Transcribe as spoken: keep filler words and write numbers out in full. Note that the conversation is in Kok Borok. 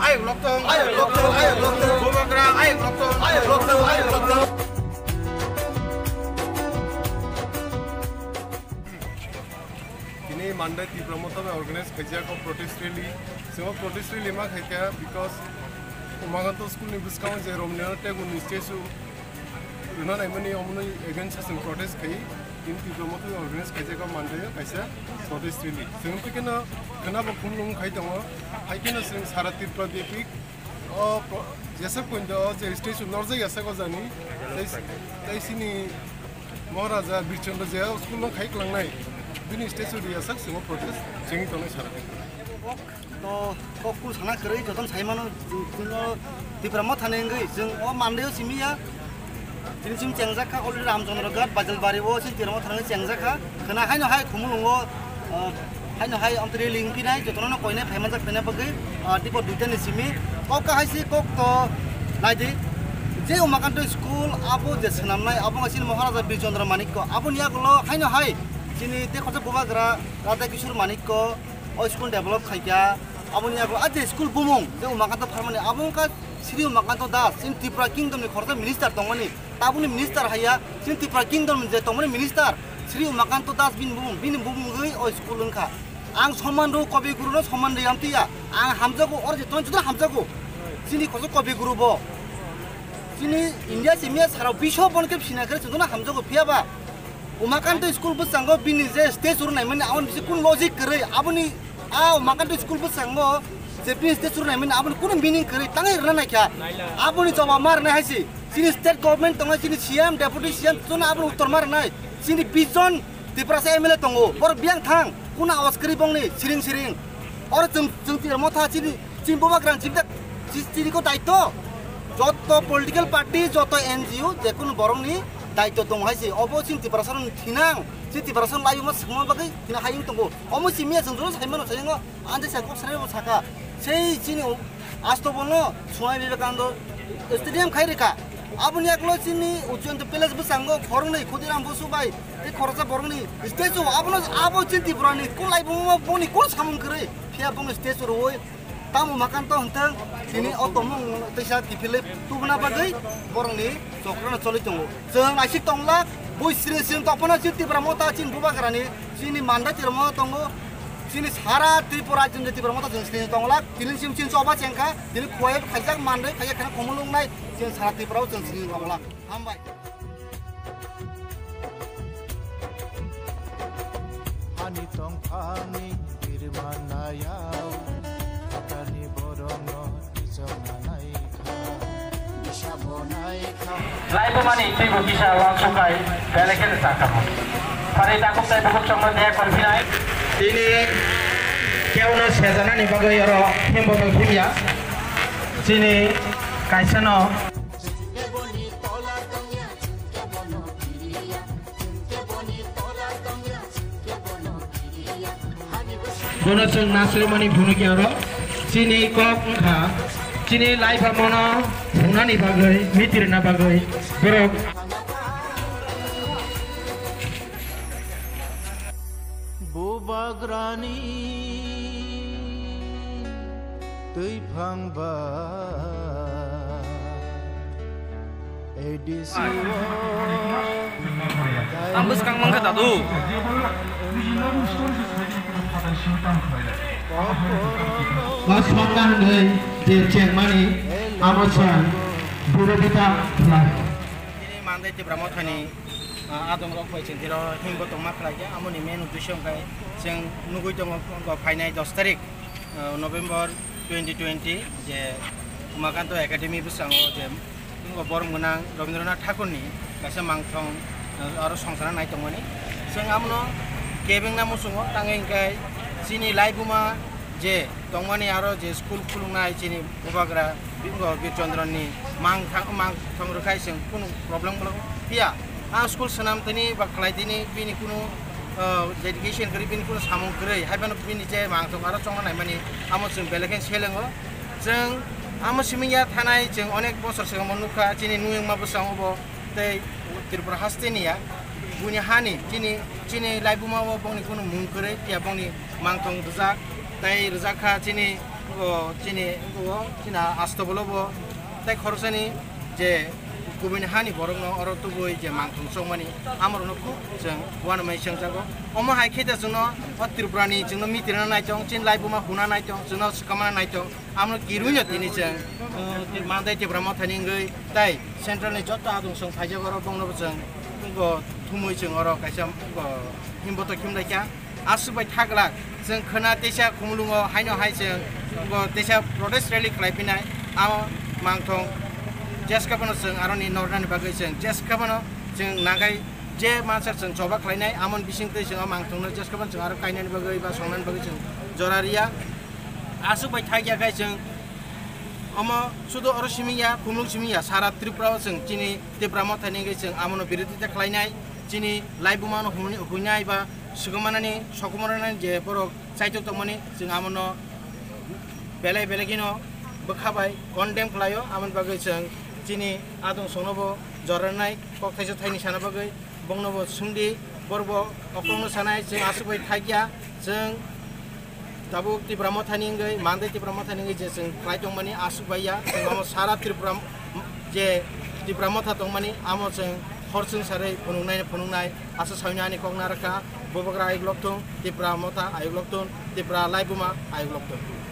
Ayuk loktong, ayuk loktong, ayuk loktong. Bubagra, ayuk loktong, ayuk loktong, ayuk loktong. Tini Monday Tipra Motha bai organize khaijak o protest rally. Simo protest rally ma khaikha because Umakanto school ni bwskango je Romniyano tei unni statue rwna naimani omono against o chwng protest khai. Tini Tipra Motha bai organize khaijak o Monday o kaisa protest rally. Chwng twi kheno khwnabo khumlung khai tongo. Hai kheno chwng sara Tripura byapik o pro-, jesa pointo o je statue norjak ya sako jani. Tei, tei sini Maharaja Birchandra je school no khai klangnai. Bini statue ri yasak simo protest chengwi tongnai sara Tripura. To kok kul sana kwrwi jotono sai mano, chwng, chwng o Tipra Motha ni wngwi chwng o Monday o simi ya. Tini chwng chengjak kha already Ramchandra Ghat, Bajalbari o chwng Tipra Motha ni wngwi chengjak kha. Khwna haino hai Khumulwng o, ah, haino hai amtwrwi link pinai jotono no koinai phaimanjak phaina bagwi, ah, tipo duita ni simi. Kok ka hai si kok to nai di. Je Umakanto school abo je swnamnai abo wngkha chini Maharaja Birchandra Manikko. Aboni yagulo haino hai chini tei khorsa Bubagra Radha Kishore Manikko. O school develop khaikha, aboni yago a je school bumung je Umakanto pharmani abo wngkha Sri Umakanto Das, chini Tripura Kingdom ni khoroksa minister tongmani, tabukni minister haiya, chini Tripura Kingdom ni je tongmani minister Sri Umakanto Das bini bumung, bini bumungwi o school wngkha. Ang Soman Rao Kobi Guru no Soman Rao amtwi ya, ang hamjago, oro je tong chudra hamjago, chini khoroksa Kobi Guru bo, chini India simi ya sarao bisho bono khe sina khe chudra hamjago, phiya ba Umakanto school bwskango bini je stage oro naimani aboni bisi kun logic kwrwi, aboni a Umakanto school bwskango je bini stage oro naimani aboni kunu meaning kwrwi tangwi rwna naikha. Aboni jawab ma rwnai hai si. Chini state government tongo, chini C M, deputy C M, chwngno aboni uttor ma rwnai. Chini bish jon Tiprasa M L A tongo, borok biyang thang, kunu awas kwrwi bongni siring siring. Oro chwng, chwng Tipra Motha chini Chini Bubagrani chini tak, chi-, chini ko daityo. Joto political party, joto N G O, jekunu borokni daityo tongo hai se. Obo chini Tiprasarokni thinang, chini Tiprasarok laibuma swkma bagwi tini hayung tongo. Omo simi ya chwng joto saimano sayango, anje sa kok sanai bo saka. Sei chini o-, asto bono Swami Vivekananda Stadium khai rikha. Aboni yagulo chini Ujjayanta Palace bwskango khoroknwi Khudiram Bosu bai tei khoroksa borokni statue. Abono, abo chini Tripurani kok laibuma boni kok samung kwrwi. Phiya bongni statue rwui Tamo Umakanto hwnkhe tini o tongmung teisa kiphilwi tubuna bagwi borokni chokrono choli tongo. Chwng aisik tonglak, bui sring sring tongphano chini Tipra Motha chini Bubagrani, chini Mandai Tipra Motha tongo, chini sara Tripura rajyoni Tipra Motha chwng sring tonglak, tini sim chini choba chengkha, tini khuwai khaijak mandai khaijak kheno khumulwng nai, chini sara Tripura o chwng sring tonglak. Hambai. Hani tongphangni birma nayao, phatarni borokno twijokna naikha, bisabo naikha. Laibumani twibo kisa uansuk hai belai kheno sakamo. Phari takhuk tei bukhuk chongma deya kolphinai. Tini keuno sejanani bagwi oro himbo tong himya. Chini kaisano. Bono chwng nasrwmani phunukya oro chini kok wngkha, chini laiphangmano phunani bagwi, mitirna bagwi borok. Bubagrani twiphang ba A D C o. Ang bwskang mankha dadu. Ba songna hwnwi je chengmani amo chwng birodita khlai. Tini Mandai Tipra Mothani, ah, adongrok bai chwng tiro himbo tongma khlaikha, amoni main uddesho hwnkhe chwng nugwi tongo, wngkha phainai dos tarik, ah, November twenty twenty je Umakanto Academy bwskango je wngkha borok gwnang Rabindranath Thakurni kaisa mangthong, ah, aro songchana nai tongmani. Chwng amono kebengna muchungo, tangwi hwnkhe chini laibuma je tongmani aro je school khuluknai chini Bubagra Bingo Bir Chandra ni mangthang, mangthang rwkhai chwng kunu problem bo phiya. A school swnam tini ba khlai tini bini kunu, ah, dedication kwrwi bini kunu samung kwrwi hai phano bini je mangthang aro chongna naimani amo chwng belai khe selengo. Chwng amo simi ya thanai chwng onek bosor swkang bo nukha chini nuyungma bwskango bo. Tei Tripura haste ni ya, buini hani, chini, chini laibuma o bongni kunu mung kwrwi, phiya bongni mangthong rwjak, tei rwjak kha chini, Bo chini bo china astobolo bo tei khoroksa ni je kubui ni hani borok no oro tubui je mangthung chongmani amorok no khub chwng uanw mai chwng jago. Omo hai khe da chwng no o Tripura ni chwng no mitrina naitong, chini laibuma huna naitong, chwng no swkama naitong. Amo kirui no tini chwng, uh, Mandai Tipra Motha ni wngwi tei central ni joto adung song phaijak oro bongno bo chwng bo thumui chwng oro kaisa bo himboto khimlai kha. Aswk bai thaglak chwng khwna teisa khumulungo haino hai chwng bo teisa protest rally khlai phinai. Amo mangthong jeskha bono chwng aroni nornani bagwi chwng jeskha bono chwng nagai je mansa chwng choba khlainai amon bising tei chwng o mangthongno jeskha bono chwng aro kainani bagwi ba songnani bagwi chwng jora riya. Aswk bai thakya khai chwng omo sudu oro simi ya, khumlung simi ya, sara Tripura o chwng chini Tipra Motha ni wngwi chwng amono birodita khlainai, chini laibuma no huni-, huinai ba swkangmanani sokomornani je borok chaitok tongmani chwng amono belai belai kheno bwkha bai condemn khlaio. Amoni bagwi chwng chini adung songno bo jornai kok thaisa thaini sana bagwi bongno bo sungdi, borok bo okolno sanai chwng aswk bai thakya chwng tabuk Tipra Motha ni wngwi, Mandai Tipra Motha ni wngwi je chwng khlai tongmani aswk bai ya, chwng omo sara Tripura je Tipra Motha tongmani amo chwng hor chwng sarwi phunuknai phunuknai asa sawi ani kok narwkha. Bubagra ayuk lokthung, Tipra Motha ayuk lokthung, Tipra laibuma ayuk lokthung.